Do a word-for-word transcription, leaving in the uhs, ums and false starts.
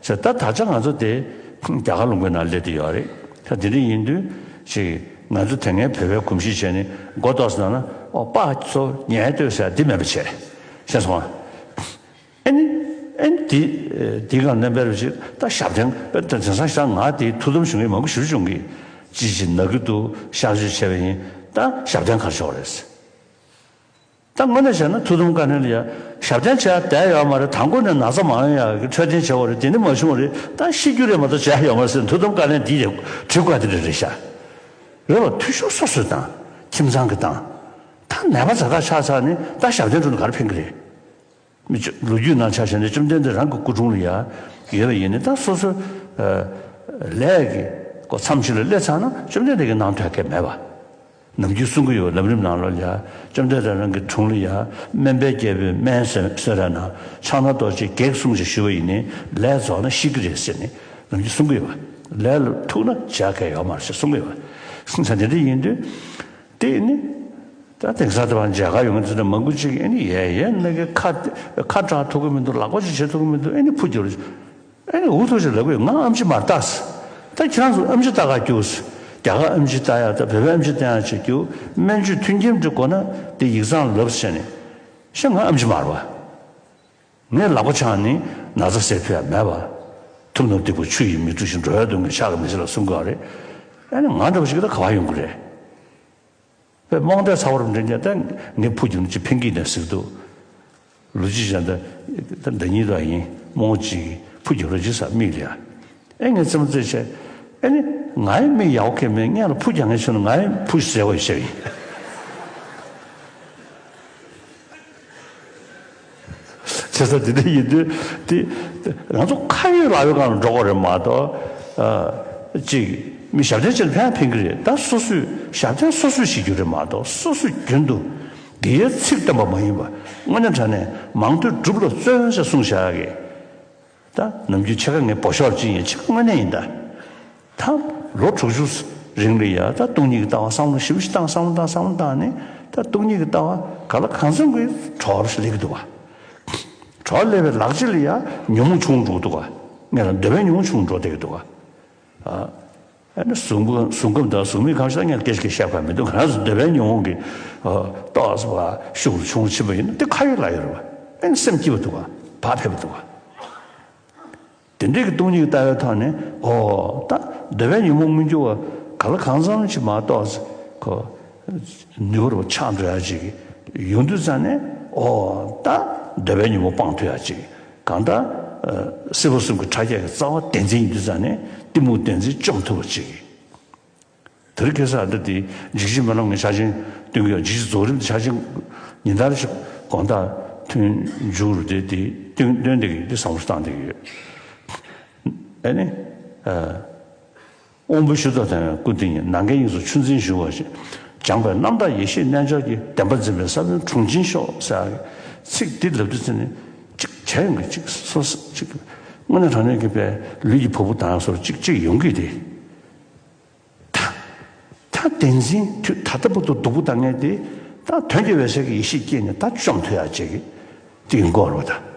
ཟེར། ད་ད་ཆ་ང་ཚོ་དེ་རྒྱ་གར་ལུང་པའི་ནང་སླེབས་བསྡད་ཡོད་རེད། ད་དེ་འདྲ་ཡིན་དུས་ཅིག་ང་ཚོ་དེ་སྔའི་བོད་པའི་གོམས་གཤིས་བྱས་ནས་མགོ་ཏོག་ཙམ་ན་ན་ཨོ་པ་ཚོ་ཉལ་སྡོད་ཟེར་འདི་མེད་པ་བྱས། ཤེས་སོང་ཨ། ཨེ་ནི་ཨེ་ནི་དེ་དེའི་སྒང་ནས་འབད་རུ་ཅིག་ད་ཞབས་བརྟན་དཔེ་དེང་སང་ཞག་ང་དེ་ཐུགས་དམ་ཞུ་མཁན་མང་པོ་ཞེ་པོ་བྱུང་གི། ཅི་ཅི་ན་གི་འདུག་གཤག་བཅོས་བྱས་པ་ཡིན། ད་ཞབས་བརྟན་ག་རེ་བྱེད་དགོས་རེད། ད་དངོས་གནས་བྱས་ན་ཐུགས་དམ་བཀའ་ལན་ལ་ཡ་ཞབས་བརྟན་བྱས་བསྡད་ཡོད་མ་རེད། དང་པོ་ནས་ན་ཚ་མ་ཡོང་ཡག་གི་འཕྲོད་བསྟེན་བྱེད་དགོས་རེད། དེ་ནི་མ་བྱུང་བ་རེད། ད་ཤི་རྒྱུ་རེད་མ་གཏོགས་བྱས་ཡོད་མ་རེད་ཟེར་ཐུགས་དམ་བཀའ་ལན་འདི་ཡང་བྲི་དགོས་དེ་འདྲ་རེད་ཤག་རེད་བ། འཐུས་ཤོར་སོ་སོས་བཏང་། ཁྱིམ་ཚང་གིས་བཏང་། ད་ནད་པ་ཛ་དྲག་ཆགས་ཚར་ནས་ད་ཞབས་བརྟན་བྱུང་ན་ག་རེ་ཕན་གི་རེད། མི་ཅོ་ལོ་རྒྱུས་ནང་ཆ་བཞག་ན་བཅོམ་ལྡན་འདས་རང་གི་སྐུ་དྲུང་ལ་ཡ་ཡོད་པ་ཡིན་ནའི་ད་སོ་སོ་ཨ་ལས་ཀྱི་སྒོ་མཚམས་ཤིག་ལ་སླེབས་ཚར་ན་བཅོམ་ལྡན་འདས་ཀྱིས་གནང་ཐུབ་མཁན་མེད་པ། ནམ་རྒྱུན་གསུང་གི་ཡོད། ལམ་རིམ་ནང་ལོགས་ལ་ཡ་བཅོམ་ལྡན་འདས་རང་གི་དྲུང་ལ་ཡ་སྨན་པའི་རྒྱལ་པོས་སྨན་གསོལ་གསོལ་རས་ནང་ཕྱག་ན་རྡོ་རྗེས་བགེགས་བསྲུང་ཞེས་ཞུ་བ་ཡིན་ནའི་ལས་རྫོགས་ན་ཤི་གི་རེད་ཟེར་ནས་ནམ་རྒྱུན་གསུང་གི་ཡོད་པ། ལས་ལ་ཐུག་ན་བྱ་མཁན་ཡོད་མ་རེད་ཟེར་གསུང་གི་ཡོད་པ། ད་དེ་འདྲ་ཡིན་དུས། དེ་ནི། ད་དེང་སང་དེ་བར་མཇལ་ཁ་ཡོང་མཁན་ཚོ་ནི་མང་པོ་ཅིག་ཨེ་ནི་ཡལ་ཡལ་ན་གི་ཁ་ཁ་གྲག་ཐུབ་ཀྱི་མི་འདུག་ལག་པ་ཅིག་བྱེད་ཐུབ་ཀྱི་མི་འདུག་ཨེ་ནི་འཕུར་རྒྱུག་རེད། ཨེ་ནི་འུ་ཐུག་ཅིག་ལབ་གི་ཡོད། ང་ཨེམ་ཆི་མར་བཏགས། ད་ཁྱེད་རང་ཚོ་ཨེམ་ཆི་བཏགས་ག་རྒྱུགས། རྒྱ་གར་ཨེམ་ཆི་བཏགས་ཡག་ད་བོད་པའི་ཨེམ་ཆི་བཏགས་ཡག་ཅིག་རྒྱུགས། སྨན་བཅོས་མཐུན་རྐྱེན་འདྲ་དགོས་ན་དེ་ཡིག་ཚང་ལབ་བྱས་ནས། ཤ་ང་ཨེམ་ཆི་མར་བ། ངས་ལག་པ་འཆང་ནི་ན་ཚ་སེལ་ཐུབ་ཡག་མེད་པ། ཐུབ་རྣམས་སྡིག་པ་ཆུ་ཡིས་མི་འཁྲུ་ཞིང་། འགྲོ་བའི་དོན་གྱི་ཕྱག་གིས་མི་གཞན་ལ་གསུང་གི་ཡོད་རེད། ཨ་ནི་ང་འདྲ་བ་ཞིག་ད་ག་པར་ཡོང་གི་རེད། དཔེ་རྨོངས་དད་ཚ་བོར་འདྲ་ཉལ་ད་ངས་འཕུར་རྒྱུག་ནི་ཅི་ཕན་གྱི་ནས་ཟིག་འདུག་ལོ་རྒྱུས་ཅན་ད་ད་ཟླ་ཉིན་ལ་ཡིན་རྨོངས་ཅིག་འཕུར་རྒྱུག་རོགས་གྱིས་ཟེར་མིག་ལ་ཡ། ཨེ་ངས་རྩེད་མོ་རྩེ་བྱས། ཨེ་ནི་ང་ཡི་མིག་ཡག་པོ་གང་མེད་སྔོན་ལ་འཕུར་རྒྱག་མཁན་ཤོར་ན་ང་ཡི་འཕུར་ཟེར་བ་ཡིན་ཤེས་པ་ཡིན། བྱས་ཙང་དེ་འདྲ་ཡིན་དུས་དེ་ང་ཚོ་ཁ་ཡོད་ལག་ཡོད་སྒང་ལ་འགྲོ་དགོས་རེད་མ་གཏོགས། ཨ་ཅིག་མི་ཞབས་བརྟན་བྱས་ན་ཕན་ཕན་གྱི་རེད། ད་སོ་སོས་ཞབས་བརྟན་སོ་སོས་བྱེད་རྒྱུ་རེད་མ་གཏོགས་སོ་སོས་རྒྱུན་དུ་དེའི་ཚིག་བཏོན་པ་མ་ཡིན་པ། དངོས་གནས་དྲང་གནས་མང་ཐོས་སྒྲུབ་ལ་བརྩོན་ཟེར་གསུངས་བཞག་གི། ད་ནམ་རྒྱུན་ཕྱེད་ཀ་ངས་འབོ་ཤོར་ཅིག་ཡིན་ཕྱེད་ཀ་དངོས་གནས་ཡིན་ད། ད་ལོ་དྲུག་ཅུ་རིང་ལ་ཡ་ད་སྟོང་ཉིད་ཀྱི་ལྟ་བ་བསམ་བློ་ཞིབ་ཞིབ་བཏང་བསམ་བློ་བཏང་བསམ་བློ་བཏང་ནས་ད་སྟོང་ཉིད་ཀྱི་ལྟ་བ་ག་ལ་གང་འཚམ་གྱི་གྲོགས་སླེབས་ཀྱི་འདུག་བ། གྲོགས་སླེབས་པའི་ལག་རྗེས་ལ་ཡ་ཉོན་མོངས་ཆུང་འགྲོ་གི་འདུག་བ། ངས་ལ་འདོད་པའི་ཉོན་མོངས་ཆུང་འགྲོ་བསྡད་ཀྱི་འདུག་བ། ཨ་ནི་གཟུགས་པོ་གཟུགས་ཁམས་དང་གཟུགས་མེད་ཁམས་ཤིག་ད་ངས་སྐད་ཆ་བཤད་པ་མི་འདུག་ག་རང་ཚོ་འདོད་པའི་ཉོན་མོངས་ཀྱི་ཏོག་ཙམ་ཤུགས་ཆུང་ཕྱིན་པ་ཡིན་ན་དེ་ཁ་ཡོད་ལག་ཡོད་རེད་བ། ཨ་ནི་སེམས་སྐྱིད་པ་འདུག་བ། བག་ཕེབས་པ་འདུག་བ། དེ་འདྲའི་གི་སྟོང་ཉིད་ཀྱི་ལྟ་བའི་ཐོག་ནས་ཨོ་ད་འདོད་པའི་ཉོན་མོངས་མི་འགྱུར་བ་ག་ལ་གང་འཚམ་ཅིག་མ་གཏོགས་ཁོ་ནུས་པ་རུ་ཆགས་འགྲོ་ཡ་ཅིག་ཡོང་དུས་ཙང་ནས་ཨོ་ད་འདོད་པའི་ཉོན་མོངས་སྤང་ཐུབ་ཡ་ཅིག་གང་ལྟར་སྲིད་པ་གསུམ་གྱི་ཕྲ་རྒྱས་ཀྱི་རྩ་བ་བདེན་འཛིན་ཡིན་དུས་ཙང་ནས་གཏི་མུག་བདེན་འཛིན་བཅོམ་ཐུབ་པ་ཅིག་དེ་རིང་ཁ་སང་ད་དེ་འཇིགས་བྱེད་སྨོན་ལམ་གྱི་ཕྱག་ཆེན་སྟོན་གྱི་ཡོད། འཇིགས་བྱེད་རྫོགས་རིམ་གྱི་ཕྱག་ཆེན་ཉིན་ལྟར་ཞིག་དགོང་དག་ཐུན་མཇུག་རུ་དེ་དེ་སྟོན་སྟོན་བསྡད་ཀྱི་ཡོད། དེ་བསམ་བློ་བཏང་བསྡད་ཀྱི་ཡོད། ཨ་ནི། ཨ། དབང་པོའི་ཤུལ་ཚོགས་དང་སྐུ་དེ་ཉིད། ནམ་མཁའི་དབྱིངས་སུ་ཆུ་འཛིན་ཞུ་བ་ཞིག་སྦྱངས་པས་རྣམ་དག་ཡེ་ཤེས་རྣལ་འབྱོར་གྱི། བདེན་པ་འཛིན་པའི་ས་བོན་དྲུང་འབྱིན་ཤོག་ཟེར་ཡག་གི་ཚིག་འདི་ལབ་དུས་ཙམ་ནས་གཅིག་བྱས་ཡོང་གི་གཅིག་སོ་སོ་གཅིག་དངོས་གནས་དྲང་གནས་ཀྱི་པའི་ལུས་ཀྱི་བ་སྤུ་ལྡང་ཡག་བཟོ་འདྲ་གཅིག་གཅིག་ཡོང་གི་དེ། ད་ད་བདེན་འཛིན་དུས་ད་ལྟ་བར་དུ་སྡུག་པོ་བཏང་མཁན་དེ་ད་དོན་གྱི་འོད་གསལ་གྱི་ཡེ་ཤེས་སྐྱེས་ནས་ད་བཅོམ་ཐུབ་ཡག་བྱེད་ཀྱི་དེ་ཡིན་དགོས་རེད་པ། ད་